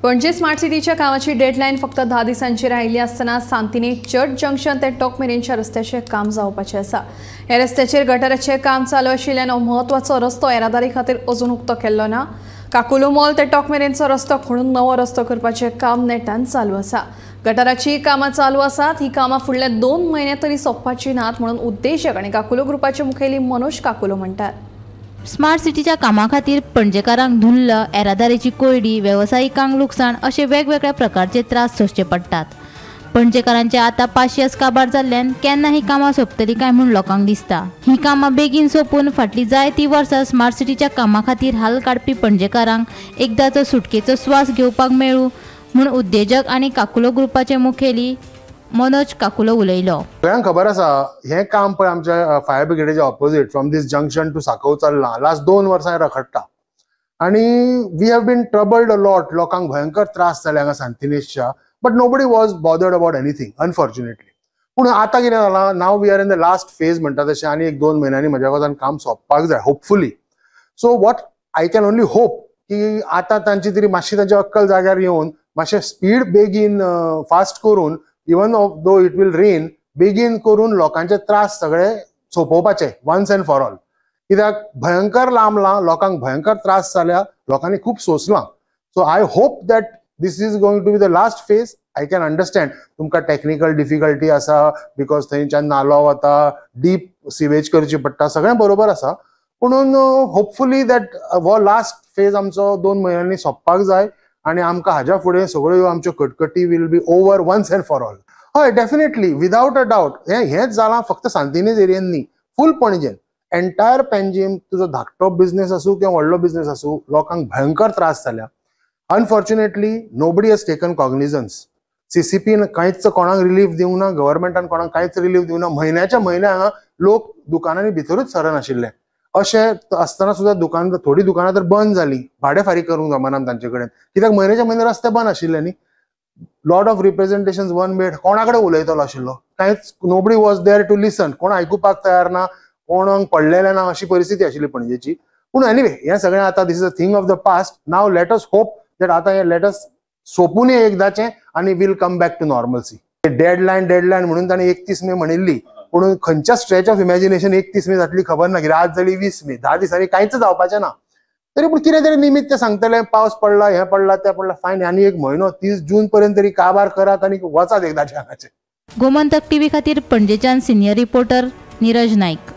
Panaji smart सिटीच्या कामाची deadline फक्त 10 दिसांची राहिली आसतना सांतिनेज चर्च जंक्शन ते टोक मेरेनच्या रस्त्याचें काम जावपाचें आसा. ह्या रस्त्याचेर गटाराचें काम चालू आशिल्ल्यान हो म्हत्वाचो रस्तो येरादारी खातीर अजून उक्तो केल्लो ना. काकुलो मॉल ते टोक मेरेनचो रस्तो खणून नवो रस्तो करपाचें काम नेटान चालू आसा. गटाराचीं कामां चालू आसात. ही कामां फुडल्या 2 म्हयने तरी सोंपपाची नात म्हणून उद्देजक आनी काकुलो ग्रुपाचे मुखेली मनोज काकुलो म्हणटात. स्मार्ट सिटीच्या कामा खातीर पणजेकारांक धुल्ल, येरादारीची कोंयडी, वेवसायिकांक लुकसाण अशे वेगवेगळ्या प्रकारचे त्रास सोंसचे पडटात. पणजेकारांचे आतां पाशियेस काबार जाल्ल्यान केन्ना ही कामां सोंपतली काय म्हूण लोकांक दिसता. ही कामां बेगीन सोंपून फाटलीं जायतीं वर्सां स्मार्ट सिटीच्या कामा खातीर हाल काडपी पणजेकारांक एकदांचो सुटकेचो स्वास घेवपाक मेळूं म्हूण उद्देजक आनी काकुलो ग्रुपाचे मुखेली मनोज काकुलो उलयलो. सगळ्यांक खबर आसा हें काम पळय आमच्या फायर ब्रिगेडीच्या opposite from this junction to Sanquem चल्लां लास्ट 2 वर्सां रखडटा आनी we have been troubled a lot. लोकांक भयंकर त्रास जाले हांगा सांतिनेजच्या, but nobody was bothered about anything unfortunately. पूण आतां कितें जालां, now we are in the last phase म्हणटा तशें आनी 1-2 म्हयन्यांनी म्हज्या कोतान काम सोंपपाक जाय hopefully. So what I can only hope की आतां तांची तरी मातशी तांची अक्कल जाग्यार येवन मातशें स्पीड बेगीन फास्ट करून even though it will rain बेगीन करून लोकांचे त्रास सगळे सोंपोवपाचे वन्स एंड फॉर ऑल. कित्याक भयंकर लांबलां, लोकांक भयंकर त्रास जाल्या, लोकांनी खूब सोंसलां. So I hope that this is going to be the last phase. I can understand तुमकां टॅक्निकल डिफिकल्टी आसा because थंयच्यान नालो वता, डीप सिवेज करची पडटा, सगळें बरोबर आसा. पुणून होपफुली that हो लास्ट फेज आमचो 2 म्हयन्यांनी सोंपपाक जाय आनी आमकां हाज्या फुडें सगळ्यो आमच्यो कटकटी will be over once and for all. हय, डेफिनेटली विदावट अ डावट हेंच जालां फक्त सांतिनेज एरियेन न्ही, फूल पणजेन एंटायर पेंजीम, तुजो धाकटो बिजनेस आसूं किंवा व्हडलो बिजनेस आसूं, लोकांक भयंकर त्रास जाल्या. Unfortunately nobody has taken cognizance. सीसीपीन कांयच कोणाक रिलीफ दिवंक ना, गव्हर्मेंटान कोणाक कांयच रिलीफ दिवंक ना. म्हयन्याच्या म्हयन्या हांगा लोक दुकानांनी भितरूच सरनाशिल्ले. अशें आसतना सुद्दां दुकान, थोडीं दुकानां तर बंद जालीं, भाडें फारीक करूंक जमना तांचे कडेन कित्याक म्हयन्याच्या म्हयने रस्ते बंद आशिल्ले न्ही. Lot of representation one made, कोणा कडेन उलयतलो आशिल्लो कांयच, nobody was there to listen. कोण आयकुपाक तयार ना, कोणाक पडलेलें ना, अशी परिस्थिती आशिल्ली पणजेची. पूण एनिवे हें सगळें आतां this is a thing of the past. Now let us hope that आतां हें let us सोंपून एकदाचें आनी will come back to normalcy. Deadline deadline म्हणून ताणें 31 मे म्हणिल्ली, पूण खंयच्या स्ट्रेच ऑफ इमॅजिनेशन 31 मे जातली खबर ना. कित्याक आज जाली 20 मे, 10 दिसांनी कांयच जावपाचें ना. तरी पूण कितें तरी निमित्त सांगतले, पावस पडला, हें पडला, तें पडला, फायन. आनी 1 म्हयनो 30 जून पर्यंत तरी काबार करात आनी वचात एकदाचें हांगाचें. गोमंतक टीव्ही खातीर पणजेच्यान सिनियर रिपोर्टर नीरज नाईक.